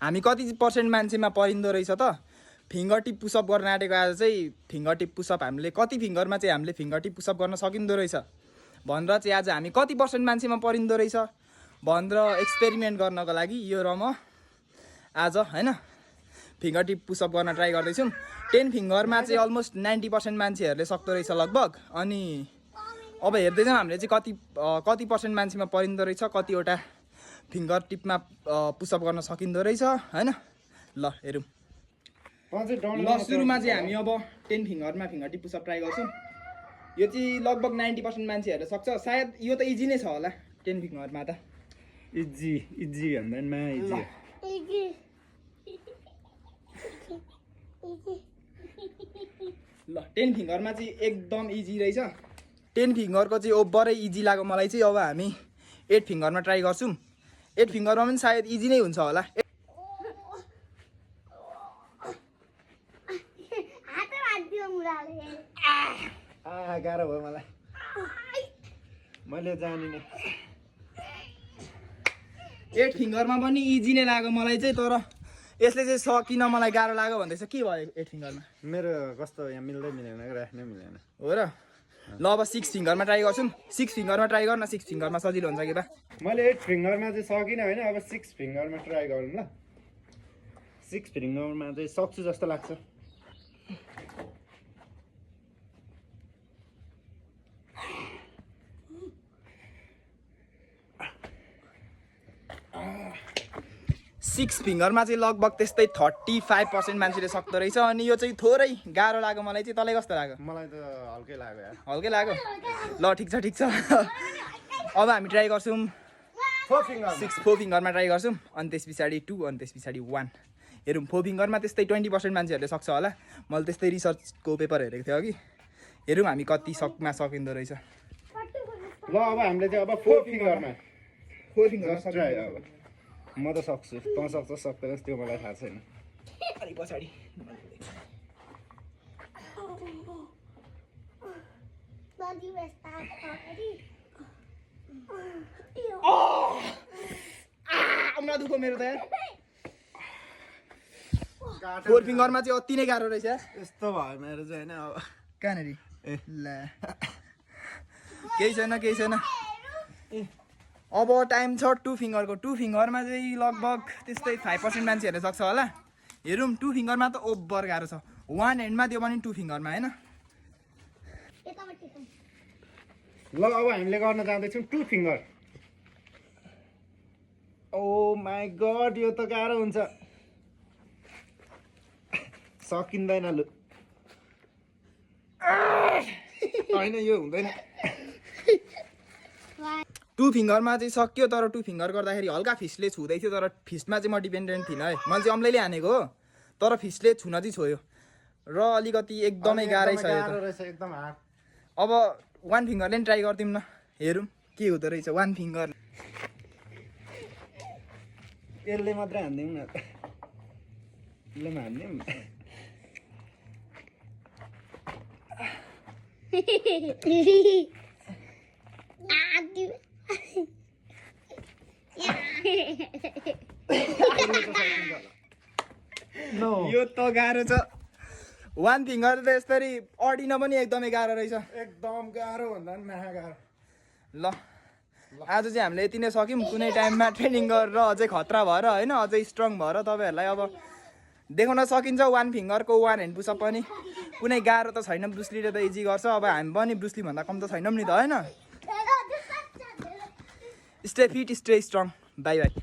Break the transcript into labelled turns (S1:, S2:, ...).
S1: हामी कति पर्सेन्ट मान्छेमा परिँदो रहेछ त फिङ्गर टिप पुसअप गर्न आँटेको आज चाहिँ फिङ्गर टिप पुसअप हामीले कति फिङ्गरमा चाहिँ हामीले फिङ्गर टिप पुसअप गर्न सकिँदो रहेछ भनेर चाहिँ आज हामी कति पर्सेन्ट मान्छेमा परिँदो रहेछ भनेर एक्सपेरिमेन्ट गर्नको लागि यो र म आज हैन फिङ्गर टिप पुसअप गर्न ट्राई गर्दैछौँ 10 फिङ्गरमा चाहिँ अलमोस्ट 90% मान्छेहरूले सक्दो रहेछ लगभग अनि अब हेर्दै जाउँ हामीले चाहिँ कति पर्सेन्ट मान्छेमा परिँदो रहेछ कतिवटा फिङ्गर टिपमा पुसअप गर्न सकिँदो रहेछ हैन ल हेरौँ ल सुरुमा चाहिँ हामी अब 10 फिङ्गरमा फिङ्गर टिप पुसअप ट्राई गर्छौँ यो चाहिँ लगभग 90% मान्छेहरूले सक्छ सायद यो त इजी नै छ होला 10 फिङ्गरमा त
S2: इजी भन्दैमा इजी
S1: ल 10 फिङ्गरमा चाहिँ एकदम इजी रहेछ 10 फिङ्गरको चाहिँ ओभरै इजी लाग्यो मलाई चाहिँ अब हामी 8 फिङ्गरमा ट्राई गर्छौँ 8 फिङ्गरमा पनि सायद इजी नै हुन्छ होला
S2: गाह्रो भयो मलाई मैले जानिनँ
S1: 8 फिङ्गरमा पनि इजी नै लाग्यो मलाई चाहिँ तर यसले चाहिँ सकिन मलाई गाह्रो लाग्यो भन्दैछ के भयो 8 फिङ्गरमा
S2: मेरो कस्तो यहाँ मिल्दैन राख्नै मिलेन
S1: हो र ल अब 6 फिङ्गरमा ट्राई गर्छौँ 6 फिङ्गरमा ट्राई गर्न 6 फिङ्गरमा सजिलो हुन्छ कि बा
S2: मैले 8 फिङ्गरमा चाहिँ सकिनँ होइन अब 6 फिङ्गरमा ट्राई गरौँ ल 6 फिङ्गरमा चाहिँ सक्छु जस्तो लाग्छ
S1: सिक्स फिङ्गरमा चाहिँ लगभग त्यस्तै 35% मान्छेले सक्दो रहेछ अनि यो चाहिँ थोरै गाह्रो लाग्यो मलाई चाहिँ तँलाई कस्तो लाग्यो
S2: मलाई त हल्कै लाग्यो यार
S1: हल्कै लाग्यो ल ठिक छ अब हामी ट्राई गर्छौँ 4 फिङ्गरमा ट्राई गर्छौँ अनि त्यस पछाडि 2 अनि त्यस पछाडि 1 हेरौँ 4 फिङ्गरमा त्यस्तै 20% मान्छेहरूले सक्छ होला मैले त्यस्तै रिसर्चको पेपर हेरेको थिएँ अघि हेरौँ हामी कति सकिँदो रहेछ
S2: ल अब हामीले चाहिँ अब 4 फिङ्गरमा
S1: 4 फिङ्गर
S2: ट्राई अब म त सक्छु तँ सक्छ सक्दैन त्यो मलाई थाहा छैन
S1: अलि पछाडि औँला दुखो मेरो त यार 4 फिङ्गरमा चाहिँ अति नै गाह्रो रहेछ
S2: यस्तो भयो मेरो चाहिँ होइन अब
S1: कहाँनिर ए ल केही छैन अब टाइम छ 2 फिङ्गरको 2 फिङ्गरमा चाहिँ लगभग त्यस्तै 5% मान्छेहरूले सक्छ होला हेरौँ 2 फिङ्गरमा त ओभर गाह्रो छ 1 ह्यान्डमा त्यो पनि 2 फिङ्गरमा होइन
S2: ल अब हामीले गर्न जाँदैछौँ 2 फिङ्गर ओ माई गड यो त गाह्रो हुन्छ सकिँदैन लु होइन यो हुँदैन
S1: 2 फिङ्गरमा चाहिँ सक्यो तर 2 फिङ्गर गर्दाखेरि हल्का फिसले छुँदै थियो तर फिसमा चाहिँ म डिपेन्डेन्ट थिइनँ है मैले चाहिँ अम्लैले हानेको हो तर फिसले छुन चाहिँ छोयो र अलिकति एकदमै गाह्रै छ
S2: एकदम हार्ड
S1: अब 1 फिङ्गरले नि ट्राई गरिदिउँ न हेरौँ के हुँदो रहेछ 1 फिङ्गर
S2: यसले मात्रै हान्दिउँ न यसले हान्दिउँ
S1: यो त गाह्रो छ 1 फिङ्गर त यसरी अडिन पनि एकदमै गाह्रो रहेछ
S2: एकदम गाह्रो भन्दा पनि महा गाह्रो
S1: ल आज चाहिँ हामीले यति नै सक्यौँ कुनै टाइममा ट्रेनिङ गरेर अझै खतरा भएर होइन अझै स्ट्रङ भएर तपाईँहरूलाई अब देखाउन सकिन्छ 1 फिङ्गरको 1 ह्यान्ड पुसअप पनि कुनै गाह्रो त छैन ब्रुसलीले त इजी गर्छ अब हामी पनि ब्रुसली भन्दा कम त छैनौँ नि त होइन stay fit stay strong by by